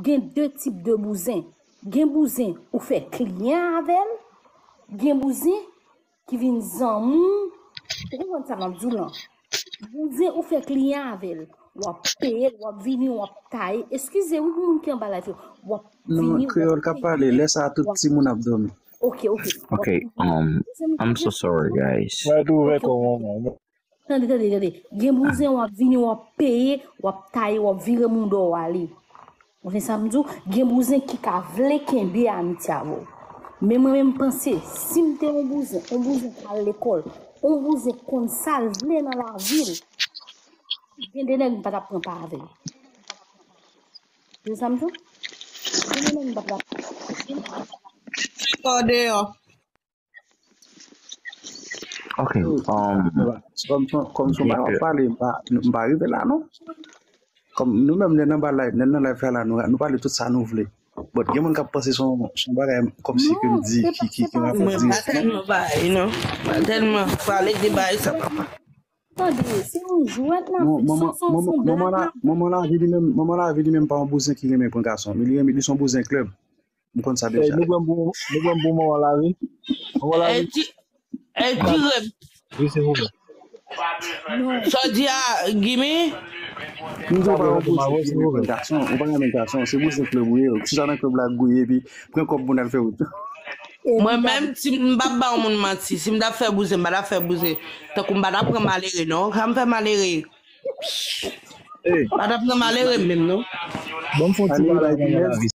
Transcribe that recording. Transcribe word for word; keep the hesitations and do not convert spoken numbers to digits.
Gen de tip de bouzen. Gen bouzen ou fè kliyan avè l, gen bouzen ki vin zanmi w. Ou konprann sa m ap di w lan? Bouzen ou fè kliyan avè l. W ap peye l, w ap vini, w ap taye. Eskize wi pou moun ki anba live yo. W ap vini, w ap peye. Non, kreyòl k ap pale, lè sa a tout timoun ap dòmi. Ok, ok. Ok, um, I'm so sorry, guys. Mwen tou ouvè kò mwen. Tande, tande, tande. Gen bouzen w ap vini, w ap peye, w ap taye, w ap vire mouda w ale. Ou konprann sa m di w? Gen bouzen ki ka vle kenbe amitye avè w. Men mwen menm panse, si m te yon bouzen, yon bouzen k al lekòl, yon bouzen k konn sa l vle nan lavi l, gen de nèg m pa t ap pran pa avè l. Ou konprann sa m di w? Gen de nèg m pa t ap pran pa avè l. Kò deyò. Ok, um, kòm, kòm se yon bagay w ap pale, m pa, m pa rive la, non. Kòm nou menm, lè n anba live, lè n nan live la, nou, nou pale tout sa nou vle. But gen moun k ap panse se yon, se yon bagay kòmsi ke m di ki, ki, ki rapò dirèk, non. Mwen pa tèlman bay, non. Pa tèlman pale de bay sa, papa. Tande, se yon jwèt n ap fè, se, se, se yon blag n ap fè. Manman lavi li menm, manman lavi li menm pa yon bouzen ki renmen pran gason. Li renmen, li se yon bouzen klèb. M konn sa deja. Nou pran pou, nou pran pou manman lavi. Manman lavi. Ey, di, ey, di rèm. Wi, silvouplè. Sa w di a, Gimi? M di w pa yon bouzen ki renmen pran gason. Ou pa renmen gason. Se bouzen klèb ou ye. Ou chita nan klèb la gouye epi pran kòb moun al fè wout. Mwen menm, si m p ap ba yon moun manti, si m t ap fè bouzen, m pa t ap fè bouzen. Tankou m pa t ap pran malere, non. Sa m fè malere. M pa t ap pran malere menm, non. Ban m fè yon ti pale ak manman lavi.